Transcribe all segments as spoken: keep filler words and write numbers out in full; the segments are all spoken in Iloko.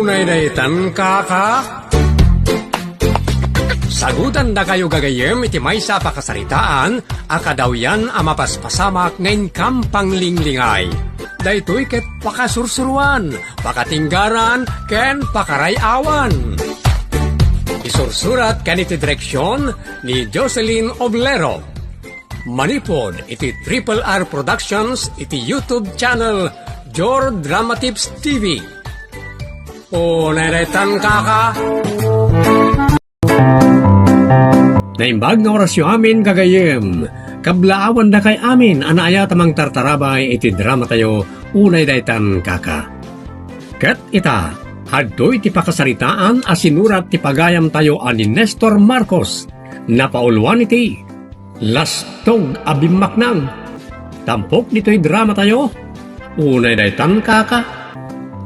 Unay daytan, kaka? Sagutandakayo gagayyem iti maysa a pakasaritaan a kadawyan a mapaspasamak nga inkam panglinglingay. Daytoy ket pakasursuruan, pakatinggaran, ken pakaray-awan. Isursurat ken iti direksyon ni Jocelyn Oblero. Manipud iti Triple R Productions iti YouTube channel Jor Drama Tips T V. Unay daytan, kaka? Naimbag nga orasyo amin, gagayyem. Kablaawandakay amin a naayat a mangtartarabay iti dramatayo, Unay daytan, kaka. Ket ita, adtoy ti pakasaritaan a sinurat ti pagayamtayo a ni Nestor Marcos. Napauluan iti Lastog a Bimmaknang. Tampok ditoy dramatayo, Unay daytan, kaka.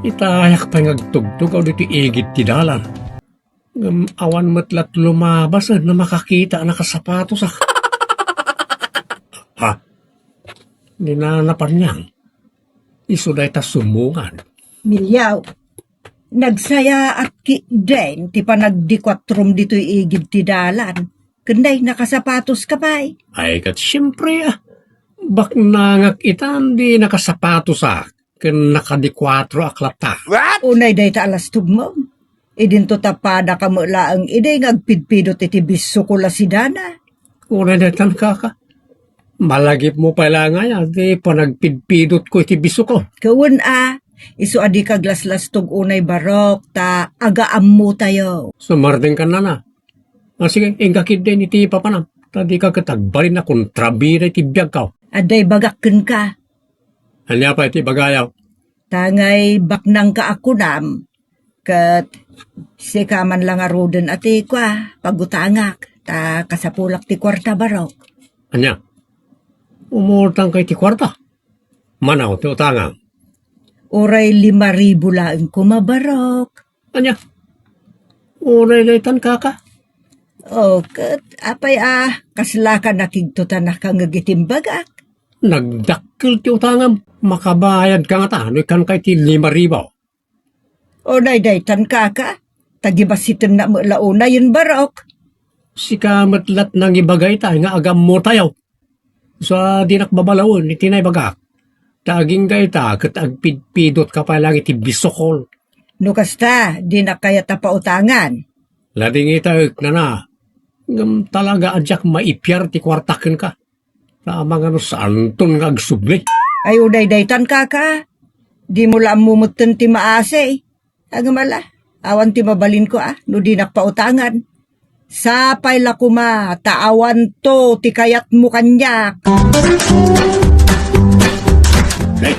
Ita, ayak pay nga agtugtugaw ditoy igid ti dalan. Ngem awan met lat lumabas, eh, na makakita a nakasapatosak. Ha? Di na napanyan. Isu dayta sumungad. Milyaw, nagsayaat ketdin ti panagdikuatrom ditoy igid ti dalan. Ken day, nakasapatoska pay? Ay, ket siempre, ah. Baknangak itan di nakasapatosak ken nakadikuatroak latta. Unay dayta a lastogmo. Idinto ta padaka met laeng idi nga agpidpidot iti bisokol a sidana. Unay daytan, kaka. Malagipmo pay la nga aya ti panagpidpidotko iti bisokol. Kawen a, isu a dika aglaslastog unay barok ta agaammotayo. Sumardengkan, nana. Ah, sige, inka ketdin iti papanam. Ta dika ket agbalin a kontrabida iti biagko. Adda ibagak kenka. Ania pay ti ibagayo? Ta ngay baknangka a kunam, ket sika man la ngaruden a ti kua, pagutangak, ta kasapulak ti kuarta barok. Ania? Umutangka iti kuarta? Mano ti utangam? Uray lima ribu laeng koma, barok. Ania? Uray daytan, kaka? O, ket apay a, kaslaka nakigto ta nakangeg iti imbagak? Nagdakkel ti utangam. Makabayadka ngata no ikkanka iti lima ribu. Unay daytan, kaka. Ta gibasitennak met la unayen, barok. Sika met lat nangibaga ita nga agammotayo. Sa dinak babalawen iti naibagak. Ta agingga ita ket agpidpidotka pay laeng iti bisokol. No kasta, dinak kayat a pautangan. Ladingitaek, nana. Ngem talaga a diak maipiar ti kuartak kenka. Ta amangan no saanton nga agsubli. Ay, uday daytan, kaka. Dimo la ammo metten ti maasi. Agmala, awan ti mabalinko a no dinak pautangan. Sapay la koma ta awanto ti kayatmo kaniak. Ay,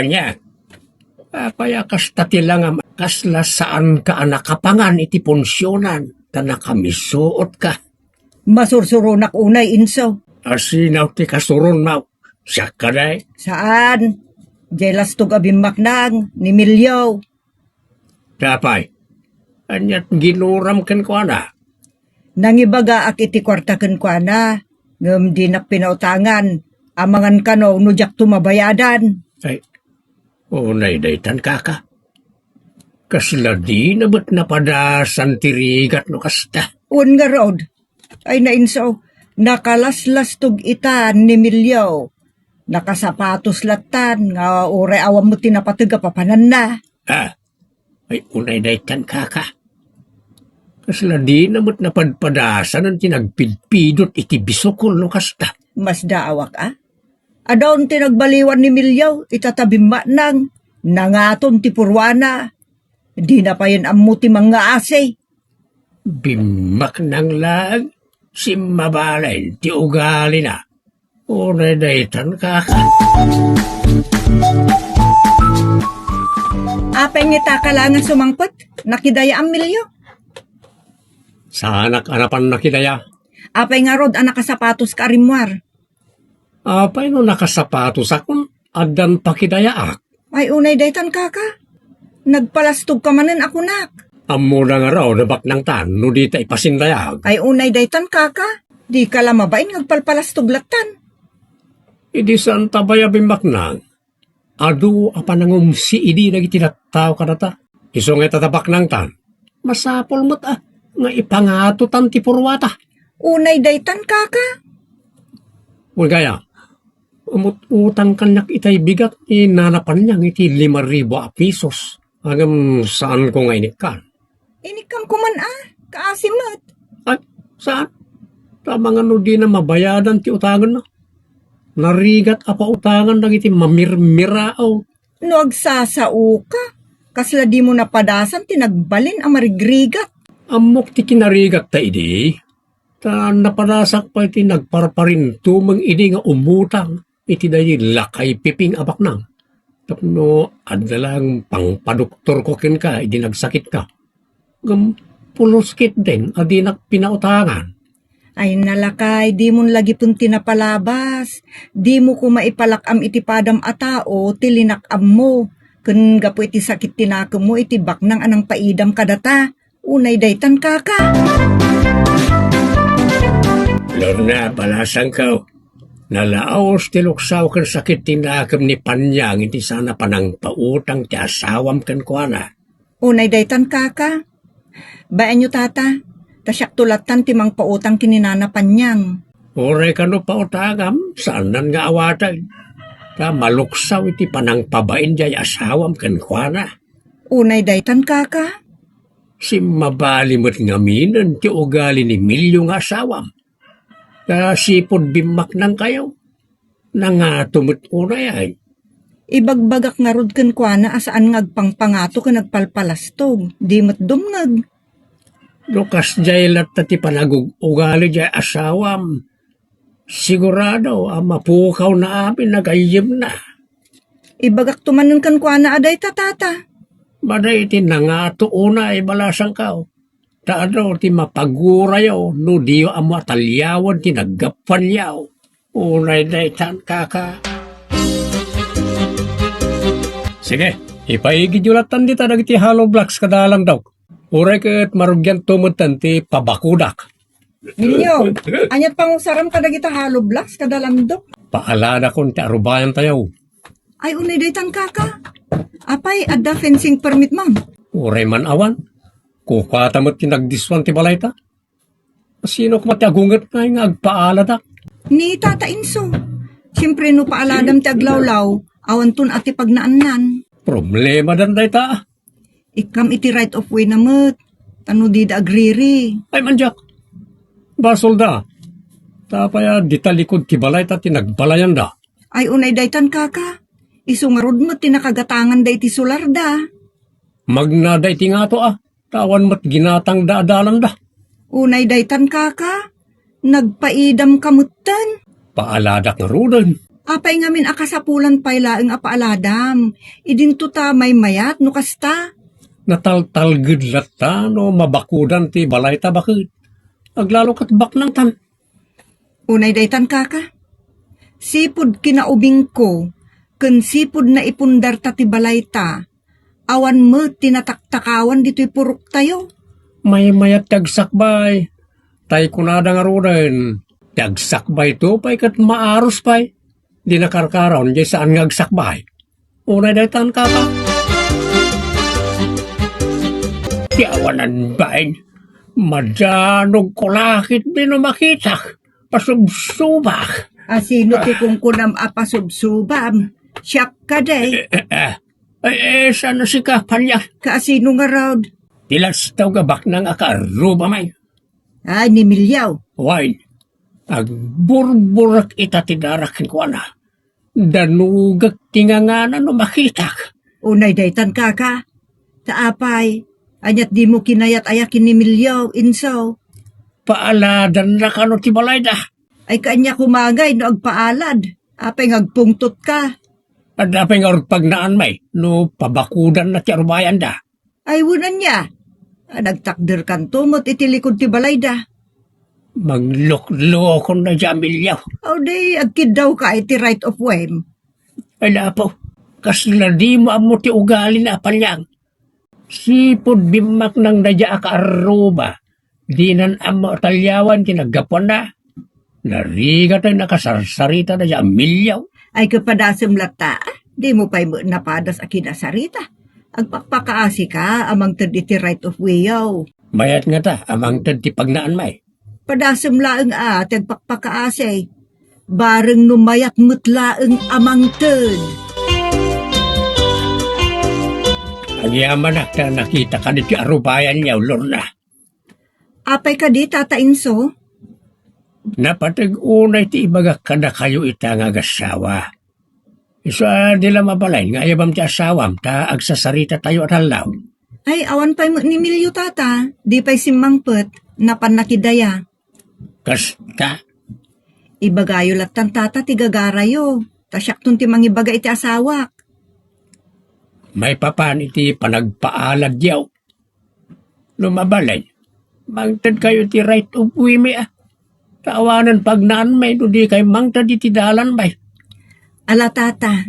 ania? Apay a kasta ti langam, kasla saanka a nakapangan iti punsionan, ta nakamisuotka. Masursuronak unay, inso. Asino ti kasuronmo? Siak kadi? Saan. Diay lastog a bimmaknang ni Milio. Apay, aniat ginuram kenkuana? Nangibagaak iti kuarta kenkuana, ngem dinak pinautangan. Amangan kano no diakto mabayadan. Ay, unay daytan, kaka. Kasla dina met napadasan ti rigat no kasta. Wen ngarud, ay, nainsaw, nakalaslastog itan ni Milio. Nakasapatos lattan nga uray awan met ti napateg a papananna. Ah, ay, unay daytan, kaka. Kasla dina met napadpadasan ti nagpidpidot iti bisokol no kasta. Masdaawak a? Adun ti nagbaliwan ni Milio ita ta bimmaknang. Nangaton ti purwana. Dina payen ammo ti mangngaasi. Bimmaknang laeng, simmabalin ti ugalina. Unay daytan, kaka. Apay ngata ka la nga sumangpet? Nakidayaam, Milio? Saanak a napan nakidaya. Apay ngarud a nakasapatoska a rimmuar? Apay no nakasapatosakon, addan pakidayaak. Ay, unay daytan, kaka. Nagpalastogka manen a kunak. Ammoda ngarud a baknangtan no dita ipasindayag. Ay, unay daytan, kaka. Dika la mabain nga agpalpalastog lattan. Idi saan ta bay a bimmaknang, adu a panangumsi idi dagiti tattao kadata. Isu nga ita ta baknangtan, masapul met a nga ipangatotan ti purwata. Unay daytan, kaka. Wen gayam, umut-utang kaniak itay bigat ni Nana Panyang iti lima ribu a pisos. Ngem saanko nga inikkan. Inikkam koman a, kaasi met. Ay, saan? Ta amangan no dina mabayadan ti utanganna. Narigat a pautangan dagiti mamirmiraaw. No agsasaoka, kasla dimo napadasan ti nagbalin a marigrigat. Ammok ti kinarigatta idi. Ta napadasak pay ti nagparparintumeng idi nga umutang iti daydi lakay piping a baknang. Tapno adda lang pangpadoktorko kenka idi nagsakitka. Ngem pulos ketdin a dinak pinautangan. Ay, nalakay, dimon lagipen ti napalabas. Dimo koma ipalak-am iti padam a tao ti linak-ammo. Ken gapu iti sakit ti nakemmo iti baknang a nangpaidam kadata. Unay daytan, kaka. Lorna, balasangko. Nalaos ti luksaw ken sakit ti nakem ni Panyang iti saan a panangpautang ti asawam kenkuana. Unay daytan, kaka. Baenyo, tata, ta siakto lattan ti mangpautang ken ni Nana Panyang. Uray kano pautangam, saannan nga awaten. Ta maluksaw iti panangpabain diay asawam kenkuana. Unay daytan, kaka. Simmabali met ngaminen ti ugali ni Emilio nga asawam. Ta sipud bimmaknangkayo, nangato met unay ay. Ibagbagak ngarud kenkuana a saan nga agpangpangato ken agpalpalastog, di met dumngeg. No kasdiay latta ti panagug-ugali diay asawam, sigurado a mapukawna amin a gayyemna. Ibagakto manen kenkuana a dayta, tata. Madi iti nangato unay, balasangko. Ta adu ti mapagurayo no diyo ammo a taliawen ti naggapuanyo. Unay daytan, kaka. Sige, ipaigidyo lattan dita dagiti hollow blocks kada alamdok. Uray ket marugianto metten ti pabakudak. Emilio, aniat pangusaram kadagita hollow blocks kada alamdok? Paaladakon ti arubayantayo. Ay, unay daytan, kaka. Apay, adda fencing permit, ma'am? Uray man awan. Kukuata met ti nagdiswan ti balayta. Sino koma ti agungetna nga agpaaladak? Ni Tata Inso. Siempre, no paaladam ti aglawlaw, awanton a ti pagnaannan. Problemadan dayta. Ikkam iti right of way na met, ta no dida agriri. Ay, mandiak. Basolda. Ta apay a dita likud ti balayta ti nagbalayanda? Ay, unay daytan, kaka. Isu ngarud met ti nakagatanganda iti solarda. Magnada iti ngato a, ta awan met ginatangda a dalanda. Unay daytan, kaka. Nagpaidamka metten. Paaladak ngaruden. Apay ngamin a kasapulan pay laeng a paaladam? Idinto ta maymayat no kasta. Nataltalged latta no mabakudan ti balayta baket. Aglalo ket baknangtan. Unay daytan, kaka. Sipud kinaubingko, ken sipud naipundarta ti balayta, awan met ti nataktakawan ditoy puroktayo. Maymayat ti agsakbay. Tay kunada ngaruden, ti agsakbayto pay ket maaros pay. Di nakarkaraon jay saan nga agsakbay. Unay daytan, kaka. Ti awanan bain, madanog ko lakit di no makitak. Pasubsubak. Asino ti kunkunam a pasubsubam? Siak kadi. Eh, eh, eh. Ay, eh, saan a sika, Panyang? Kaasino ngarud? Ti lastaw nga baknang a kaarrubam ay. Ay, ni Emilio. Wen, agburburek ita ti darak kenkuana. Danugek ti ngangana no makitak. Unay daytan, kaka. Ta apay, aniat dimo kinayat aya ken ni Emilio, Inso? Paaladanna kano ti balayda? Ay, kaanya kumagay no agpaalad. Apay nga agpungtotka? Adda pay ngarud pagnaanmi no pabakudanna ti arubayanda. Ay, wen ania? A, nagtakderkanto met iti likud ti balayda. Mangluklukon na, Emilio. Aw, di agkiddawka iti right of way. Ay, Apo, kasla dimo ammo ti ugali na, Panyang. Sipud bimmaknang daydiay a kaarruba, dinan ammo a taliawan ti naggapuanna. Narigat a nakasarsarita daydiay a Emilio. Ay, kapadasem latta, dimo pay met napadas a kinasarita. Agpakpakaasika a mangted iti right of way-yo. Mayat ngata a mangted ti pagnaanmi. Padasem laeng a ti agpakpakaasi. Bareng no mayat met laeng a mangted. Agyamanak ta nakitaka ditoy arubayanyo, Lorna. Apay kadi, Tata Inso? Napateg unay ti ibagak kadakayo ita nga agassawa. Isu a di la mabalin nga ayabam ti asawam ta agsasaritatayo a talnaw. Ay, awan pay met ni Emilio, Tata. Di pay simmangpet, napanna ti daya. Kasta? Ibagayo lattan, Tata, ti gagarayo. Ta siakton ti mangibaga iti asawak. Maipapan iti panagpaaladyo. No mabalin, mangtedkayo iti right of way-mi, a. Ta awanen pagnaanmi no dikay mangted iti dalanmi. Ala, Tata,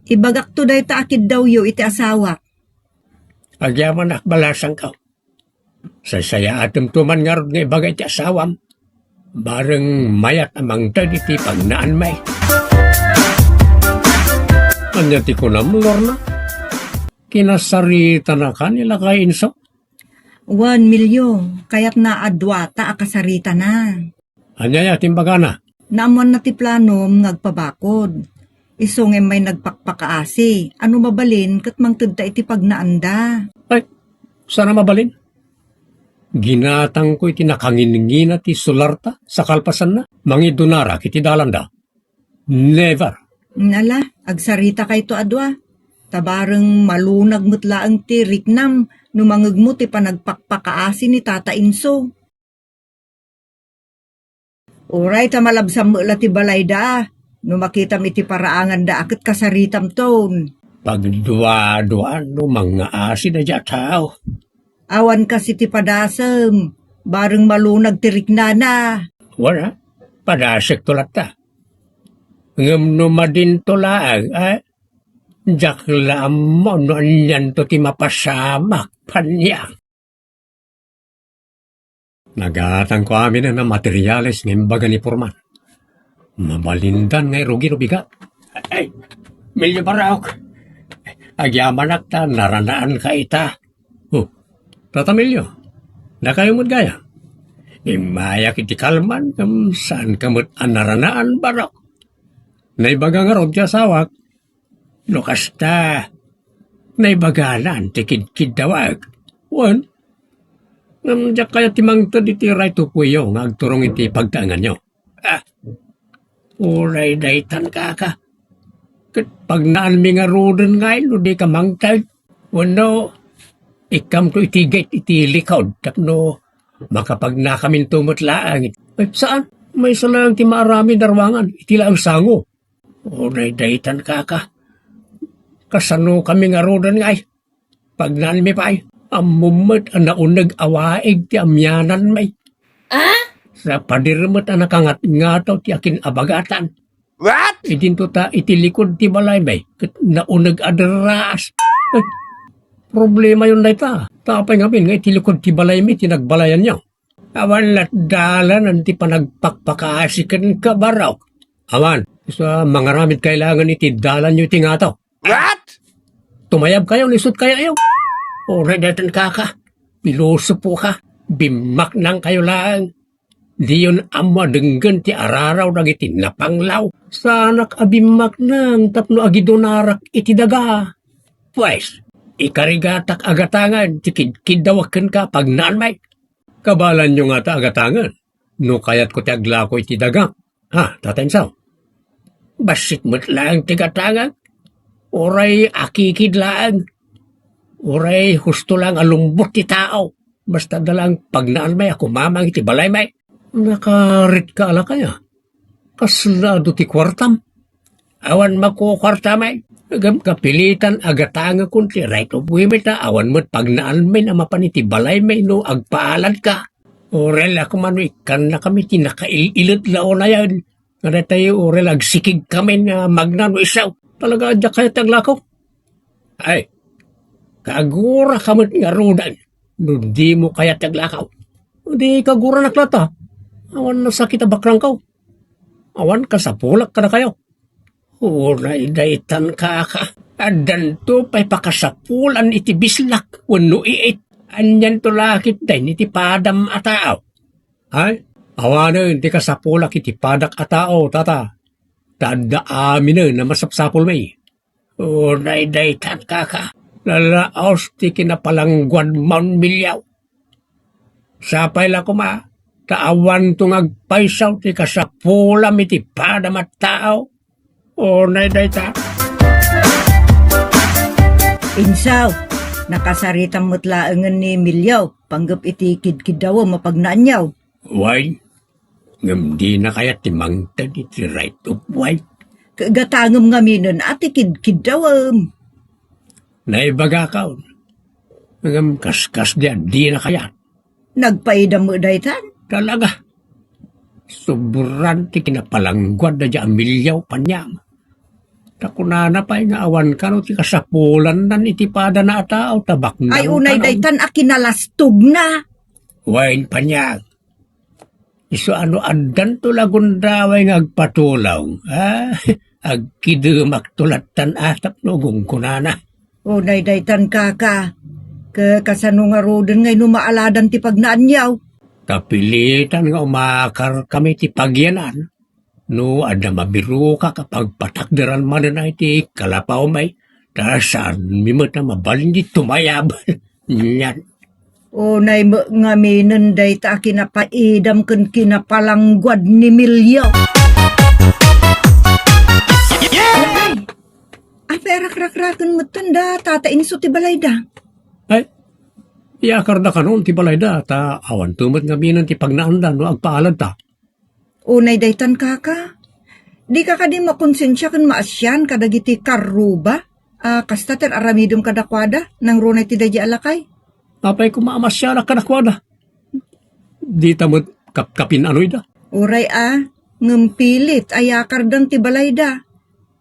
ibagakto dayta a kiddawyo iti asawak. Agyamanak, balasangko. Saysayaatemto man ngarud nga ibaga iti asawam. Bareng mayat a mangted iti pagnaanmi. Ania ti kunam, Lorna? Kinasaritanaka ni lakay Inso? Wen, Emilio, kayatna a duata a kasaritana. Ania ti imbagana? Naammoanna ti planom nga agpabakod. Isu nga immay nagpakpakaasi, a no mabalin ket mangtedta iti pagnaanda. Ay, saan a mabalin? Ginatangko iti nakangingina ti solarta sa kalpasanna. Mangidunarak iti dalanda. Never. Ala, agsaritakayo a dua. Ta bareng malunag met laeng ti riknam no mangegmo ti panagpakpakaasi ni Tata Inso. Uray ta malabsam met la ti balayda, no makitam iti paraanganda a ket kasaritamton. Pagduaduan no mangngaasi daydiay a tao. Awan kas iti padasem, bareng malunag ti riknana. Wen, padasekto latta. Ngem no madinto laeng, a, diak la ammo no anianto ti mapasamak, paniang. Nagatangko aminen a materiales nga imbaga ni Foreman. Mabalindan nga irugi no bigat. Ay, Emilio Barok. Agyamanak ta naranaanka ita. Oh, Tata Emilio, dakayo met gayam. Immayak iti kalman, ngem saanka met a naranaan, Barok. Naibaga ngarud ti asawak. No kasta, naibaganan ti kidkiddawak. Wen, ngem diak kayat ti mangted iti right of way-yo nga agturong iti pagtaenganyo. Ah, uray daytan, kaka. Ket pagnaanmi ngaruden ngay no dika mangted. Wenno, ikkamto iti gate iti likod tapno makapagnakaminto met laeng. Ay, saan? Maysa laeng ti maaramid a ruangan iti laeng sango. Uray daytan, kaka. Kasanokami ngaruden ngay? Pagnaanmi pay, ammom met a nauneg a waig ti amiananmi. Ah? Sa pader met a nakangatngataw ti akin-abagatan. What? Idinto ta iti likod ti balaymi, ket nauneg a derraas. Eh, problemayon dayta. Ta apay ngamin nga iti likod ti balaymi ti nagbalayanyo? Awan lat dalanen ti panagpakpakaasi kenka, Barok. Awan, isu a mangaramid kailangan iti dalanyo iti ngataw. What? Tumayabkayo, isut kayayo. Uray daytan, kaka. Pilosopoka. Bimmaknangkayo laeng. Diyon ammo a denggen ti araraw dagiti napanglaw. Saanak a bimmaknang tapno agidunarak iti daga. Pues, ikarigatak a gatangen ti kidkiddawak kenka, pagnaanmi. Kabaelanyo ngata a gatangen no kayatko ti aglako iti daga. Ha, Tata Inso? Bassit met laeng ti gatangek. Uray akikid laeng. Uray husto laeng a lumbot ti tao. Basta adda laeng pagnaanmi a kumamang iti balaymi. Nakarit ka a lakay a. Kasla adu ti kuartam? Awan makukuarta met. Ngem kapilitan a gatangekon ti right of way met ta awan met pagnaanmi a mapan iti balaymi no agpaaladka. Uray la koma no ikkannakami ti nakail-ilet la unayen. Nga daytoy uray la agsikigkami a magna no isu. Talaga a diak kayat ti aglako. Ay, kaguraka met ngaruden no dimo kayat ti aglako. Di kaguranak latta. Awan nasakit a bakrangko. Awan kasapulak kadakayo. Uray daytan, kaka. Addanto pay pakasapulan iti bislak wenno iit. Anianto la ketdin iti padam a tao? Ay, awanen ti kasapulak iti padak a tao, tata. Ta adda aminen a masapsapulmi. Uray daytan, kaka. Nalaos ti kinapalangguadmon, Milyaw. Sapay la koma, ta awanto nga agpayso ti kasapulam iti padam a tao. Uray dayta. Insaw, nakasaritam met laengen ni Milyaw, panggep iti kidkiddawem a pagnaanyaw. Wen, ngem dina kayat ti mangted iti right of way. Ket gatangem ngaminen a ti kidkiddawem. Naibagakon, ngem kaskasdi a dina kayat. Nagpaidam met daytan? Talaga. Sobran ti kinapalangguad dayta a Milyaw, Panyang. Ta kunana pay nga awan kano ti kasapulannan iti padana a tao, ta baknang Ay, unay kano. Daytan a kinalastogna. Wen, Panyang. Isu a no addanto la gundaway nga agpatulong, a, agkidemakto lattan a tapno gunggonana. Unay daytan, kaka. Ket kasano ngaruden nga inumaladan ti pagnaanyaw? Kapilitan nga umakarkami ti pagyanan. No adda mabirokak a pagpatakderan manen a iti kalapawmi, ta saanmi met a mabalin ti tumayab. Ania? Unay met ngaminen dayta a kinapaidam ken kinapalangguad ni Milyaw. Ay! Apay a rakrakraken metten da Tata Inso ti balayda? Ay, iyakarda kanon ti balayda, ta awanto met ngaminen ti pagnaanda no agpaaladta. Unay daytan, kaka. Dika kadi makonsensia ken maasian kadagiti karruba a kasta ti ar-aramidem kadakuada, nangruna iti daydi a lakay? Apay koma a maasianak kadakuada? Dita met kapkapin-anoyda. Uray a, ngem pilit a yakardan ti balayda.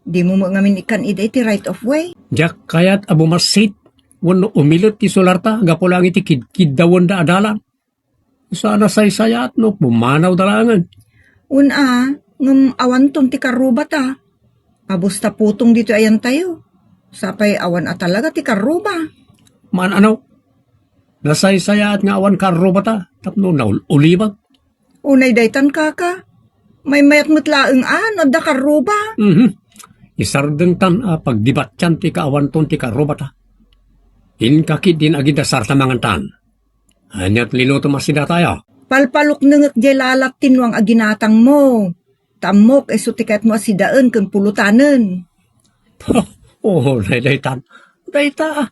Dimo met ngamin ikkan ida iti right of way? Diak kayat a bumassit wenno umilet ti solarta gapu laeng iti kidkiddawenda a dalan. Saan a saysayaat no pumanawda laengen. Wen a, ngem awanton ti karrubata. Abus ta putong ditoy ayantayo. Sapay awan a talaga ti karruba. Maan-ano? Nasaysayaat nga awan karrubata tapno naul-ulibag. Unay daytan, kaka. Maymayat met laeng a no adda karruba. Mhm. Isardengtan a pagdibatian ti kaawanton ti karrubata. Inka ketdin agidasarta mangantan. Ania ti linutom a sidatayo? Palpaluknengek diay lalat ti nuang a ginatangmo. Ta ammok isu ti kayatmo a sidaen ken pulutanen. Oh, daytan. Dayta,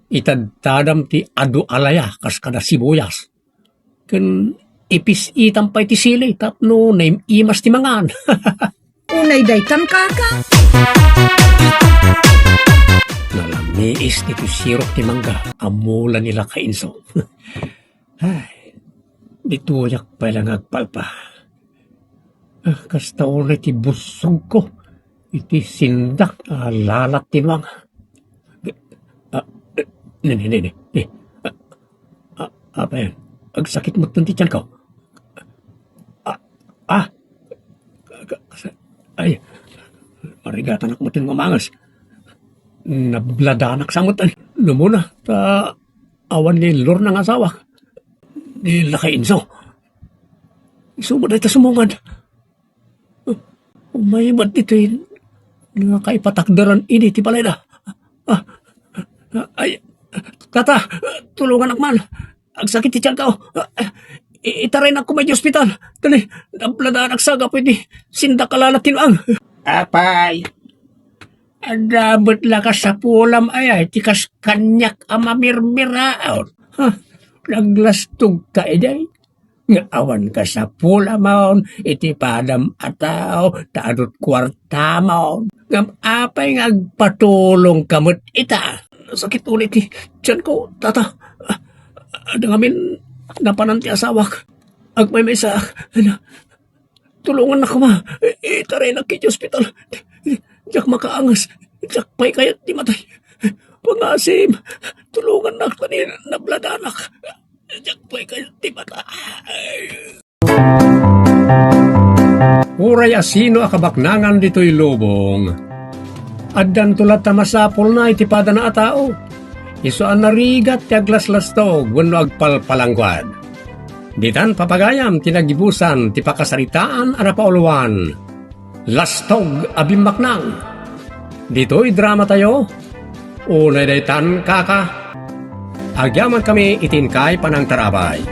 itadtadam ti adu a laya kas kada sibuyas. Ken ipis-itam pay ti sili tapno naim-imas ti mangan. Unay daytan, kaka. Nalamiis ti sirok ti mangga a mula ni Laka Inso. Ay, ditoyak pay la nga agpalpa. Ah, kasta unay ti busogko iti sindak a lalat ti nuang. Ah, ne, ne, ne, ne, ne. Ah, ah, apay, agsakit metten ti tianko. Ah, ah, ka-, ka-, ay, marigatanak metten nga umanges. Nabladanak sa met, ay, numuna, ta awan ni Lorna nga asawak. Ni Laka Inso. Isu met dayta sumungad. Umay met ditoy nga kaipatakderan idi ti balayda. Ah, ay, tata, tulonganak man. Agsakit ti tianko. I-, itaraynak koma iti ospital. Dali, nabladanak sa gapu iti sindak a lalat ti nuang. Apay, adda met la kasapulam aya ti kas kaniak a mamirmiraon. Ha, naglastogka idiay? Nga awan kasapulamon iti padam a tao ta adut kuartamon. Ngem apay nga agpatulongka met ita? Sakit unay ti tianko, tata. Adda ngamin napanan ti asawak. Agmaymaysaak. Tulongannak koma. Itaraynak iti ospital. Diak makaangas. Diak pay kayat ti matay. Pangasim, tulongannak ta ni nabladanak. Diak pay kayat ti matay. Uray asino a kabaknangan ditoy lubong, addanto latta masapulna iti padana a tao. Isu a narigat ti aglaslastog wenno agpalpalangguad. Ditan papagayam ti nagibusan ti pakasaritaan a napauluan, Lastog a Bimmaknang. Ditoy dramatayo, unay daytan, kaka. Agyamankami iti inkay panangtarabay.